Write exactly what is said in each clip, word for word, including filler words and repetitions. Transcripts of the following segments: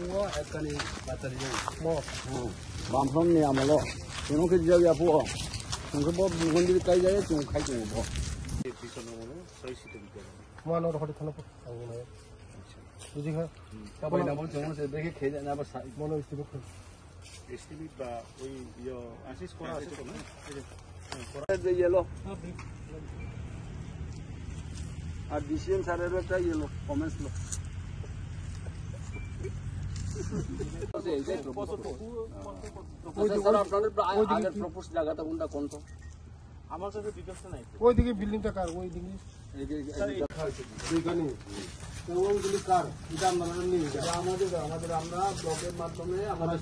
Mo, ekkani batari jang. Mo. Hmm. Bamsong ni amolo. Chwng khe jab ya phuo. Chwng khe bo mondir kai jaya, chwng khai chwng bo. Mo ano rohori thana po. Ang na. Buji kha. Taboi na bo chwng se bekhe khe na ba sa. Mo no istibo khe. Estimate ba oi yo assist kora ase to na? Ei je, ei je yellow. আর ডিসিএম স্যারেরও একটা yellow comments লো। স্যার, আপনাদের প্রা-, আগের প্রপোজ জায়গাটা কোনটা, কোন তো? আমার কাছে ডিটেলসটা নাই। ওইদিকে বিল্ডিংটা কার? ওইদিকে। এই যে, এই যে, দুইখানি। তো ওইগুলি কার? এটা আমরা নিয়ে যাই। এটা আমাদের, আমাদের, আমরা ব্লকের মাধ্যমে আমাদের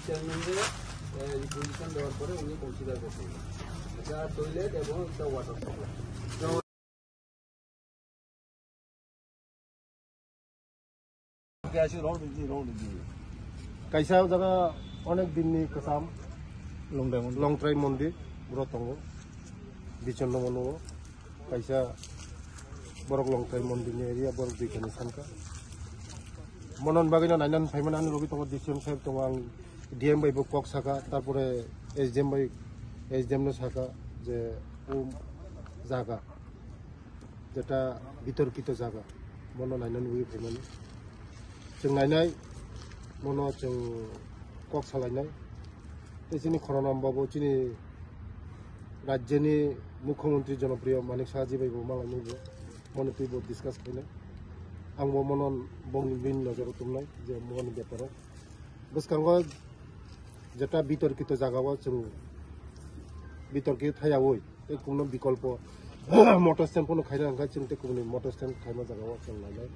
চেয়ারম্যানদের, এ, রিকুইজিশন দেওয়ার পরে উনি কনসিডার করছেন। এটা টয়লেট এবং একটা water supply. Kaisa jaga onek dinni kwcham Longtrai mondir. Longtrai mondir, boro tongo, Bichanno mono. Kaisa borok Longtrai mondirni area, borok duikhani sanka. Monon bagwino nainan phaimani ani logi tongo, D C M saheb tongo, ang D M bai bo kok saka, tarpore S D M bai, S D M no saka je o jaga. Jeta bitorkito jaga, bono naina nugwi phaimani. Chwng nainai, bono chwng kok salainai. Tei chini khoroknam babu chini rajyoni mukhyamantri jonopriyo Manik Saha ji bai bo malainai bo, bono twi bo discuss khainai. Ang bo bono bongni bini nojoro tumnai je boni beparo. Bwskango jeta bitorkito jagao chwng bitorkito thaiyaui tei kungno bikolpo motor stand phano khaina hwnkhe chwng tei kungni motor stand khaima jagao chwng nainai.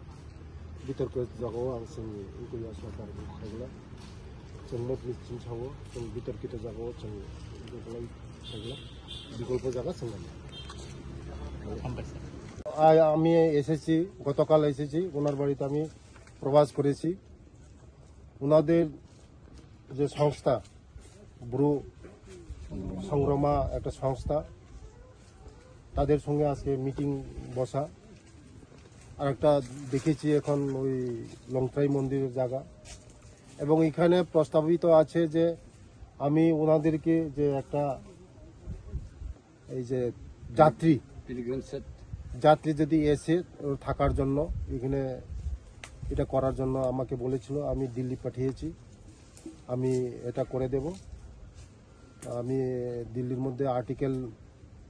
Bitorkito jagao ang chwngni wngkukya sorkar wngkuk khaigwlak. Chwng motni chwng sao chwng bitorkito jagao chwng wngkuk khaigwlak. Bikolpo jaga chwng nainai. আ-, আমি এসেছি, গতকাল এসেছি, ওনার বাড়িতে আমি প্রবাস করেছি। ওনাদের যে সংস্থা, ব্রু সংগ্রামা একটা সংস্থা, তাদের সঙ্গে আজকে মিটিং বসা। আর একটা দেখেছি এখন ওই লংট্রাই মন্দিরের জায়গা, এবং এখানে প্রস্তাবিত আছে যে আমি ওনাদেরকে যে একটা এই যে যাত্রী, পিলগ্রিম সেট। যাত্রী যদি এসে থাকার জন্য এখানে এটা করার জন্য আমাকে বলেছিল, আমি দিল্লি পাঠিয়েছি, আমি এটা করে দেব। আমি দিল্লির মধ্যে আর্টিকেল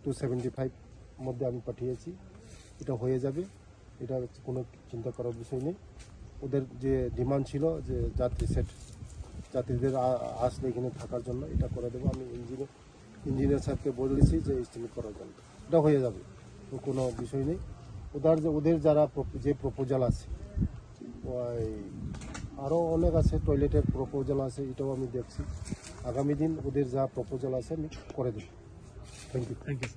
টু সেভেন্টি ফাইভ মধ্যে আমি পাঠিয়েছি, এটা হয়ে যাবে। এটা হচ্ছে কোনো চিন্তা করার বিষয় নেই। ওদের যে ডিমান্ড ছিল যে যাত্রী সেট, যাত্রীদের আ-, আসলে এখানে থাকার জন্য এটা করে দেবো। আমি ইঞ্জিনিয়ার, ইঞ্জিনিয়ার সাহেবকে বলেছি যে এস্টিমেট করার জন্য, এটা হয়ে যাবে, তো কোনো বিষয় নেই। ওদের যে, ওদের যারা প্রপ-, যে প্রপোজাল আছে, ওই আরও অনেক আছে, টয়লেটের প্রপোজাল আছে, এটাও আমি দেখছি। আগামী দিন ওদের যা প্রপোজাল আছে আমি করে দেবো। Thank you. Thank you.